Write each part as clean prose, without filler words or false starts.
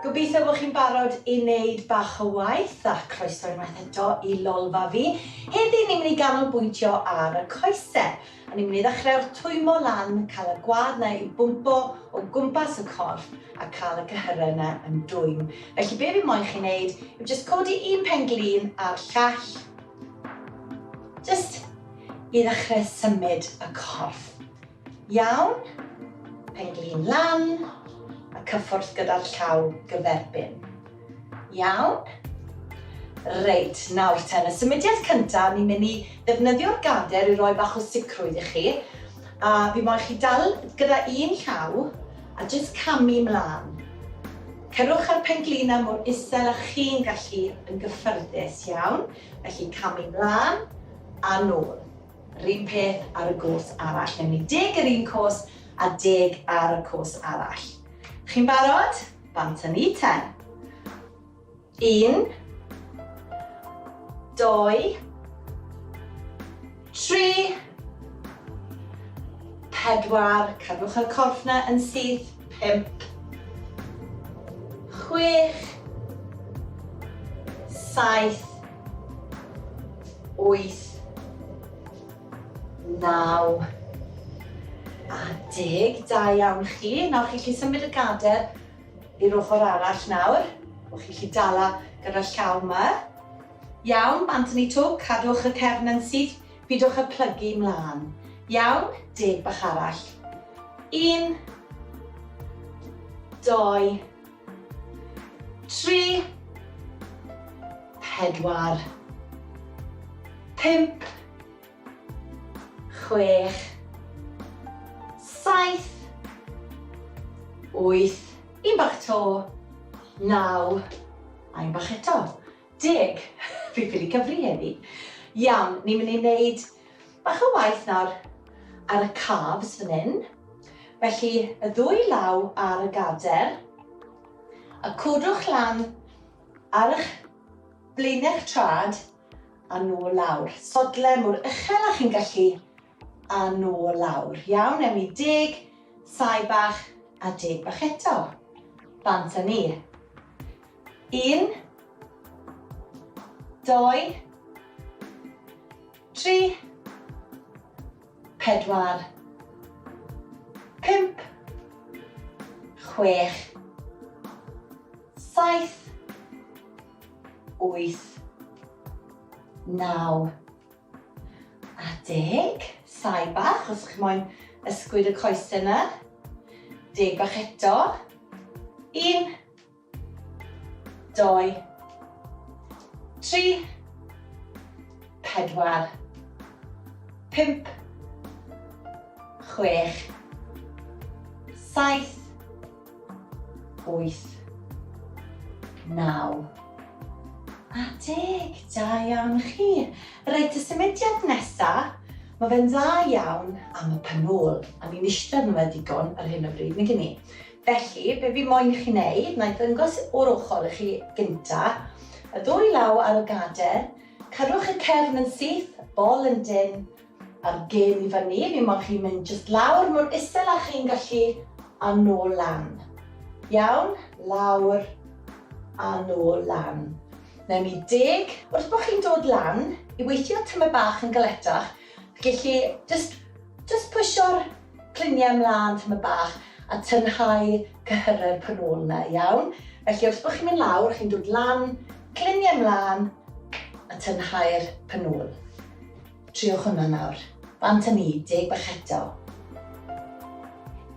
Gobeithio bod chi'n barod i wneud bach o waith a croeso unwaith eto i Lolfa Fi. Heddi ni'n mynd i ganolbwyntio ar y coesau. A ni'n mynd i ddechrau wrth twymo lan, cael y gwad 'na i bwmpo o gwmpas y corff a cael y cyhyrau 'na yn dwym. Felly be fi moyn chi wneud yw jyst codi un pen glin a'r llall, jyst i ddechrau symud y corff. Iawn, pen-glin lan a cyffwrdd gyda'r llaw gyferbyn. Iawn. Reit, nawr ten, y symudiad cyntaf, ni'n mynd i ddefnyddio'r gader i roi bach o sicrwydd i chi. A fi moyn chi dal gyda un llaw a jyst camu mlaen. Cerwch ar pen-glina mor isel â chi'n gallu yn gyffyrddus, iawn? Felly camu mlaen a nôl. Yr un peth ar y gos arall. Newn ni deg ar un cos a deg ar y cos arall. Chi'n barod? Bant â ni ten. Un, doi, tri, pedwar, cadwch y corff na yn syth, pump, chwech, saith, 8, 9 a 10. Da iawn chi. Nawr chi'n gallu symud y gader i'r ochr arall nawr. Bo chi'n gallu dala gyda'r llaw yma. Iawn, bant yn ei to, cadwch y cefn yn syth, pidwch y plygu mlaen. Iawn, deg bach arall. 1, 2, 3, 4, 5, 6, 7, 8, un bach 'to, 9, a un bach eto, 10. Fi ffili cyfri heddi. Iawn, ni'n mynd i wneud bach o waith nawr ar y calves fan hyn. Felly, y ddwy law ar y gader, a codwch lan ar eich blaenau'ch trad a nôl lawr. Sodle mor uchel â chi'n gallu a nôl lawr. Iawn, ewn ni deg, sai bach a deg bach eto. Bant â ni. Un, doi, tri, pedwar, pump, chwech, saith, wyth, naw a deg. Sai bach, os chi moyn ysgwyd y coesau yna. Deg bach eto. Un, doi, tri, pedwar, pump, chwech, saith, 8, 9 a deg. Da iawn chi. Reit, y symudiad nesa, mae fe'n dda iawn am y pen-ôl, a ni'n eistedd arno fe digon ar hyn o bryd, nag 'yn ni? Felly, be fi moyn i chi wneud, na i ddangos o'r ochr i chi gynta, y ddwy law ar y gader, cadwch y cefn yn syth, bol yn dynn, a'r gên i fyny, fi moyn chi mynd jyst lawr mor isel â chi'n gallu a nôl lan. Iawn? Lawr a nôl lan. Newn ni deg. Wrth bod chi'n dod lan, i weithio tymed bach yn galetach, gellu jyst, jyst pwysio'r cliniau ymlaen tymed bach a tynhau cyhyrau'r pen-ôl 'na, iawn? Felly wrth bod chi'n mynd lawr, chi'n dod lan, cliniau ymlaen a tynhau'r pen-ôl. Triwch hwnna nawr. Bant â ni, deg bach eto.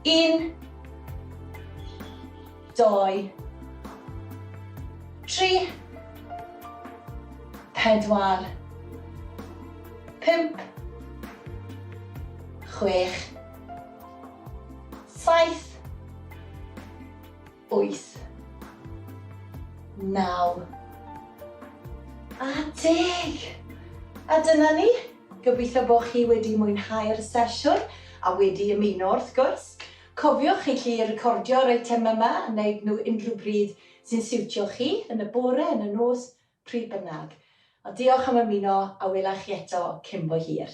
Un, doi, tri, pedwar, pump, chwech, saith, wyth, naw, a deg. A dyna ni. Gobeithio bod chi wedi mwynhau'r sesiwn a wedi ymuno wrth gwrs. Cofiwch chi allu recordio'r eitemau yma a wneud nhw unrhyw bryd sy'n siwtio chi, yn y bore, yn y nos, pryd bynnag. A diolch am ymuno a wela chi eto cyn bo hir.